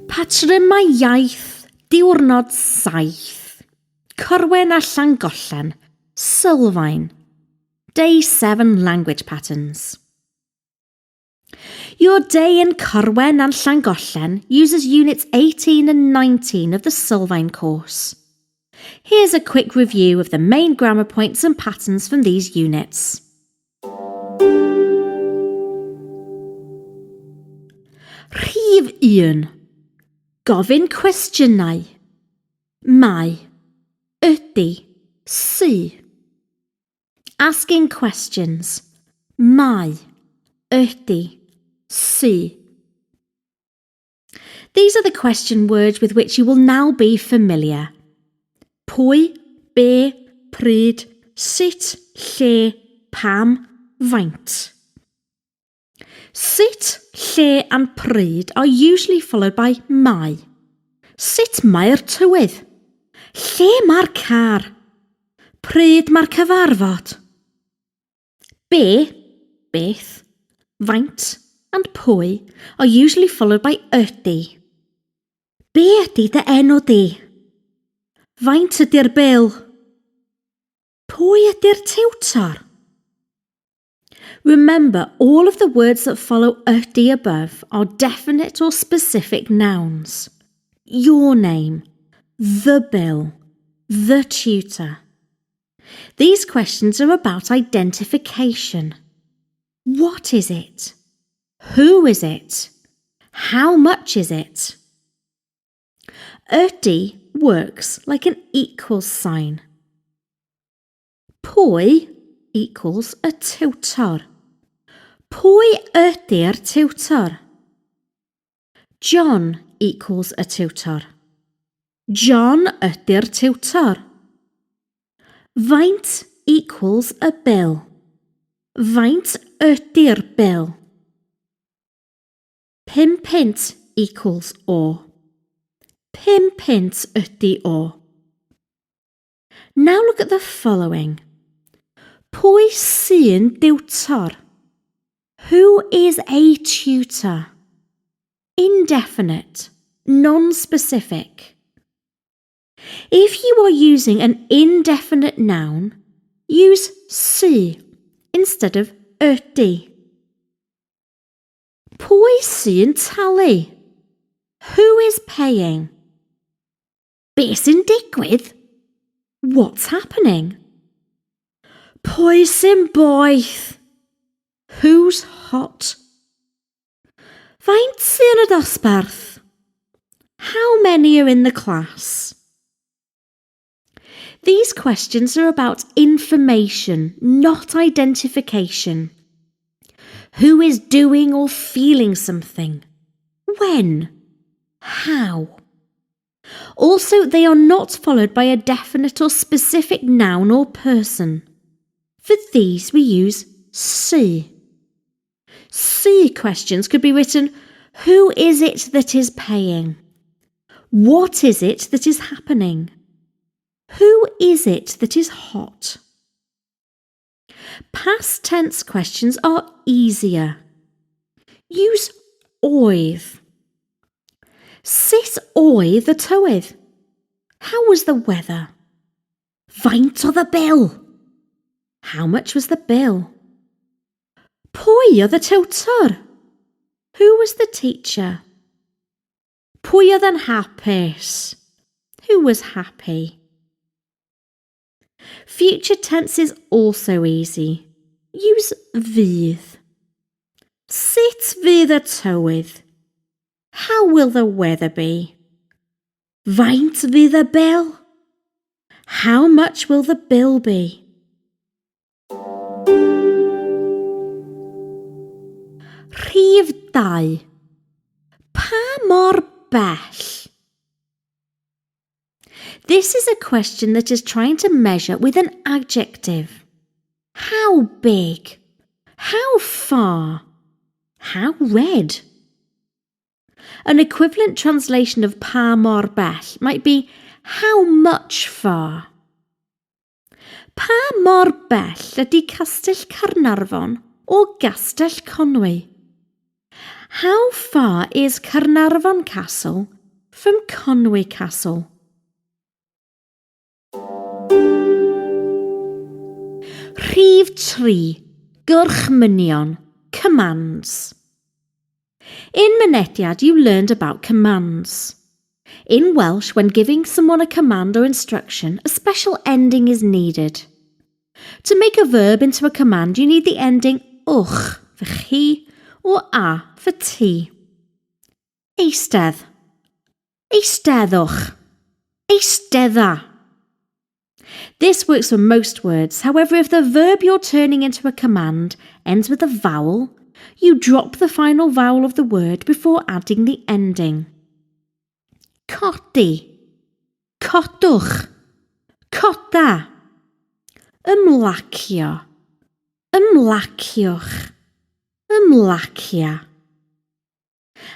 Patrymau iaith, diwrnod 7. Corwen a Llangollen, sylfaen. Day 7 language patterns. Your day in Corwen and Llangollen uses units 18 and 19 of the Sylfaen course. Here's a quick review of the main grammar points and patterns from these units. Rhif 1. Gofyn cwestiynau. Mae. Ydy. Sy. Asking questions. Mae. Ydy. Sy. These are the question words with which you will now be familiar. Pwy, be, pryd, sut, lle, pam, faint. Sut, lle and pryd are usually followed by mae. Sut mae'r tywydd? Lle mae'r car? Pryd mae'r cyfarfod? Be, beth, faint and pwy are usually followed by ydy. Be ydy dy enw di? Faint ydy'r bil? Pwy ydy'r tiwtor? Remember, all of the words that follow ydy above are definite or specific nouns. Your name, the bill, the tutor. These questions are about identification. What is it? Who is it? How much is it? Ydy works like an equals sign. Pwy equals y tiwtor? Pwy ydy'r tiwtor? John equals y tiwtor. John ydy'r tiwtor. Faint equals y bil. Faint ydy'r bil? 5 punt equals o. 5 punt ydy o. Now look at the following. Pwy sy'n diwtor? Who is a tutor? Indefinite, non-specific. If you are using an indefinite noun, use sy instead of ydy. Pwy sy'n talu? Who is paying? Be sy'n digwydd? What's happening? Pwy sy'n boeth? Who's hot? Faint sy'n y dosbarth? How many are in the class? These questions are about information, not identification. Who is doing or feeling something? When? How? Also, they are not followed by a definite or specific noun or person. For these, we use sy. Sy questions could be written, Who is it that is paying? What is it that is happening? Who is it that is hot? Past tense questions are easier. Use oedd. Sut oedd y tywydd? How was the weather? Faint oedd y bil? How much was the bill? Pwy oedd y tiwtor? Who was the teacher? Pwy oedd yn hapus? Who was happy? Future tense is also easy. Use fydd. Sut fydd y tywydd? How will the weather be? Faint fydd y bil? How much will the bill be? Rhif 2. Pa mor bell? This is a question that is trying to measure with an adjective. How big? How far? How red? An equivalent translation of pa mor bell might be how much far? Pa mor bell ydy Castell Caernarfon o Gastell Conwy? How far is Caernarfon Castle from Conwy Castle? Rhif 3. Gorchmynion. Commands. In Mynediad, you learned about commands. In Welsh, when giving someone a command or instruction, a special ending is needed. To make a verb into a command, you need the ending wch for chi or a for ti. Eistedd. Eisteddwch. Eistedda. This works for most words. However, if the verb you're turning into a command ends with a vowel, you drop the final vowel of the word before adding the ending. Codi. Codwch. Coda. Ymlacio. Ymlaciwch. Ymlacia.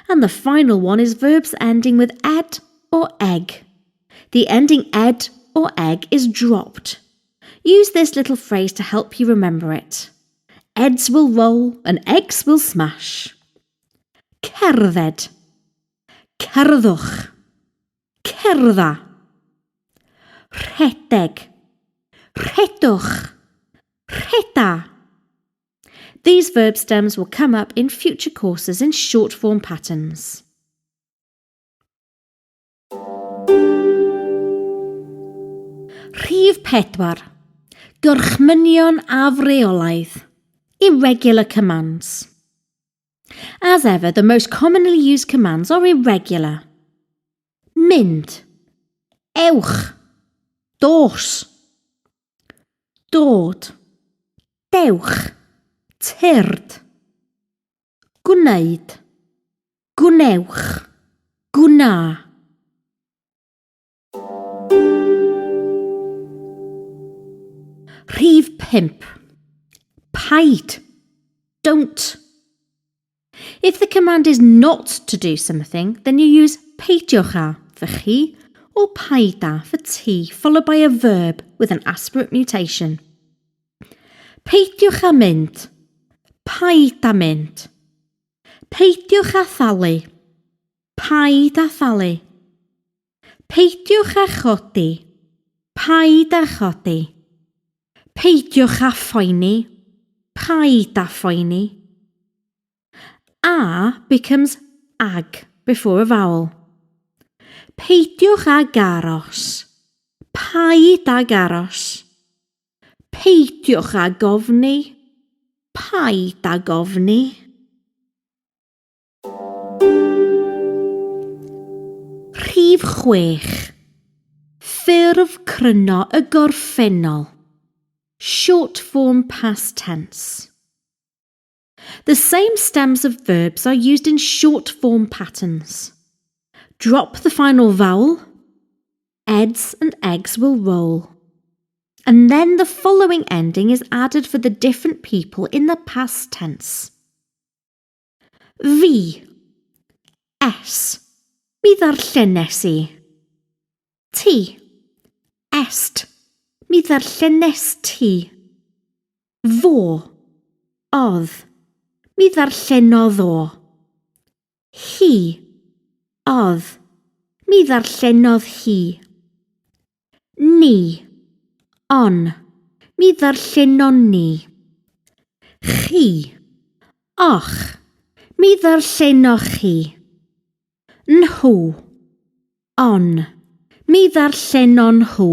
And the final one is verbs ending with ed or egg. The ending ed or egg is dropped. Use this little phrase to help you remember it. Eds will roll and eggs will smash. Cerdded. Cerddwch. Cerdda. Rhedeg. Rhedwch. Rheda. These verb stems will come up in future courses in short form patterns. Rhif 4. Gorchmynion afreolaidd. Irregular commands. As ever, the most commonly used commands are irregular. Mynd. Ewch. Dos. Dod. Dewch. Tyrd. Gwneud. Gwnewch. Gwna. Rhif 5. Paid. Don't. If the command is not to do something, then you use peidiwch â for chi or paid â for ti, followed by a verb with an aspirate mutation. Peidiwch â mynd. Paid â mynd. Peidiwch â thalu. Paid â thalu. Peidiwch â chodi. Paid â chodi. Peidiwch â phoeni. Paid â phoeni. A becomes ag before a vowel. Peidiwch ag aros. Paid ag aros. Peidiwch ag ofni. Paid ag ofni. Rhif 6. Ffurf cryno y gorffennol. Short form past tense. The same stems of verbs are used in short form patterns. Drop the final vowel, eds and eggs will roll. And then the following ending is added for the different people in the past tense. Fi. Es. Mi ddarllenes i. Ti. Est. Mi ddarllenest ti. Fo. Odd. Mi ddarllenodd o. Hi. Odd. Mi ddarllenodd hi. Ni. On. Mi ddarllenon ni. Chi. Och. Mi ddarllenoch chi. Nhw. On. Mi ddarllenon nhw.